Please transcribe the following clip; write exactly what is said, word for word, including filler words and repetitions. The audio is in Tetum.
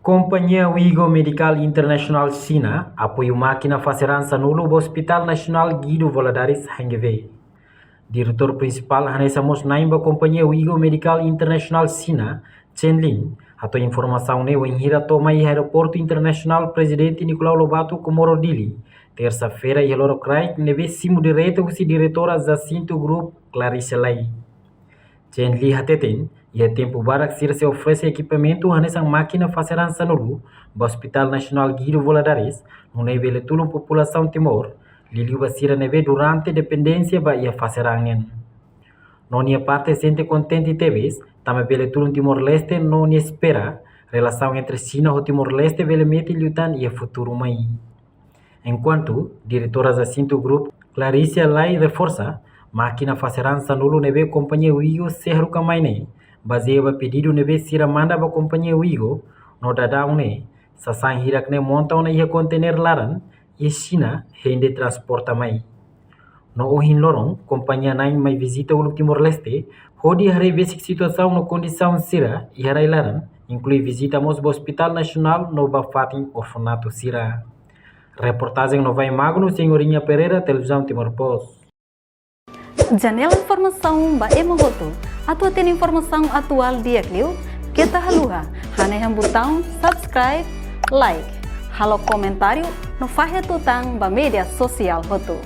Kompañia Wigo Medical International Xina apoiu mákina fase raan sanulu ba Hospital Nasionál Guido Valadares, H N G V. Diretór Prinsipál hanesan mós na'in ba Kompañia Wigo Medical International Xina, Chen Lin, hato'o informasaun ne'e wainhira to'o mai iha Aeroportu Internasionál Prezidente Nicolau Lobato, Comoro, Dili, tersa-feira, iha loron kraik, ne'ebé simu direta husi diretora Jacinto Group, Clarissa Lai. Chen Lin hateten, iha tempu barak sira sei oferese ekipamentu hanesan mákina fase raan sanulu ba Hospital Nasionál Guido Valadares, nune'e bele tulun populasaun Timor, liuliu ba sira ne'ebé durante dependénsia ba iha fase raan nian. No nia parte sente kontente tebes, tanba bele tulun Timor-Leste no nia espera relasaun entre Xina ho Timor-Leste bele metin liután iha futuru mai. Enkuantu, diretora Jacinto Group, Clarissa Lai, reforsa, mákina fase raan sanulu ne'ebé Kompañia Wigo sei haruka mai ne'e, bazeia ba pedidu ne'ebé sira manda ba Kompañia Wigo, no daudaun ne'e, sasán hirak ne'e monta ona iha konteiner laran, iha Xina, hein de'it transporta mai. No ohin loron, kompañia na'in mai vizita uluk Timor-Leste, hodi haree besik situasaun no kondisaun sira iha rai laran, inklui vizita mós ba Hospital Nasionál no ba fatin orfanatu sira. Reportajen Novai Magno, Senhorinha Pereira, Televizaun Timor Post. Janela informasaun ba ema hotu. Atu hatene informasaun atuál di'ak liu, keta haluha hanehan butaun subscribe, like, halo komentáriu no fahe tutan ba média sosiál hotu.